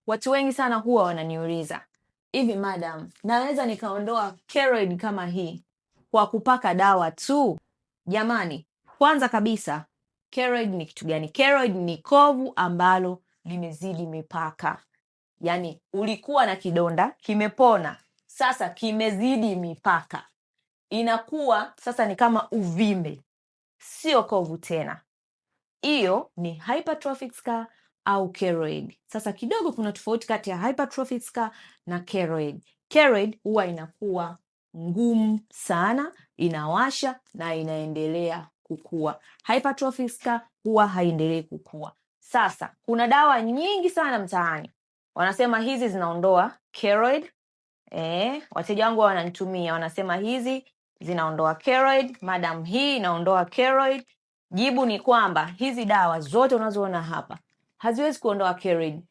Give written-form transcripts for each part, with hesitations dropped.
Watu wengi sana huwa wananiuliza hivi, madam, naweza nikaondoa keloid kama hii kwa kupaka dawa tu? Jamani, kwanza kabisa keloid ni kitu gani? Keloid ni kovu ambalo limezidi mipaka, yaani ulikuwa na kidonda kimepona, sasa kimezidi mipaka, inakuwa sasa ni kama uvimbe, sio kovu tena. Hiyo ni hypertrophic scar au keloid. Sasa kidogo kuna tofauti kati ya hypertrophic scar na keloid. Keloid huwa inakuwa ngumu sana, inawasha na inaendelea kukua. Hypertrophic scar huwa haiendelei kukua. Sasa kuna dawa nyingi sana mtaani, wanasema hizi zinaondoa keloid. Wateja wangu wananitumia, wanasema hizi zinaondoa keloid, madam, hii inaondoa keloid. Jibu ni kwamba hizi dawa zote unazoona hapa haziwezi kuondoa keloid.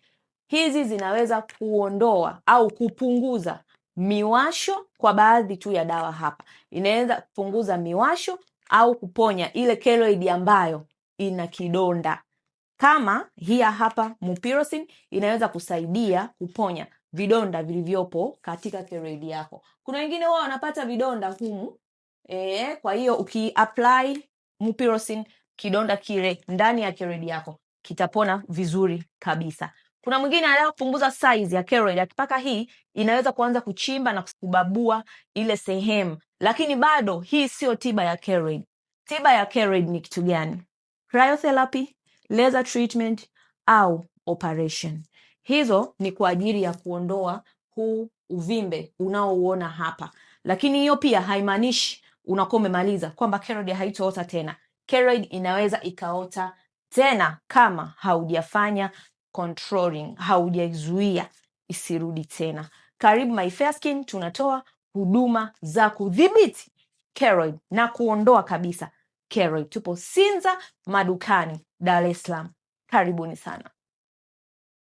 Hizi zinaweza kuondoa au kupunguza miwasho kwa baadhi tu ya dawa hapa, inaweza kupunguza miwasho au kuponya ile keloid ambayo ina kidonda. Kama hii hapa mupirocin inaweza kusaidia kuponya vidonda vilivyopo katika keloid yako. Kuna wengine wao wanapata vidonda humu kwa hiyo ukiapply mupirocin kidonda kile ndani ya keloid yako kitapona vizuri kabisa. Kuna mwingine anataka kupunguza size ya keloid, akipaka hii inaweza kuanza kuchimba na kubabua ile sehemu, lakini bado hii sio tiba ya keloid. Tiba ya keloid ni kitu gani? Cryotherapy, laser treatment au operation. Hizo ni kwa ajili ya kuondoa huu uvimbe unaouona hapa, lakini hiyo pia haimaanishi unakuwa umemaliza kwamba keloid haitoota tena. Keloid inaweza ikaota tena kama haujafanya controlling, haujaizuia isirudi tena. Karibu My Fair Skin, tunatoa huduma za kudhibiti keloid na kuondoa kabisa keloid. Tupo Sinza Madukani, Dar es Salaam. Karibuni sana.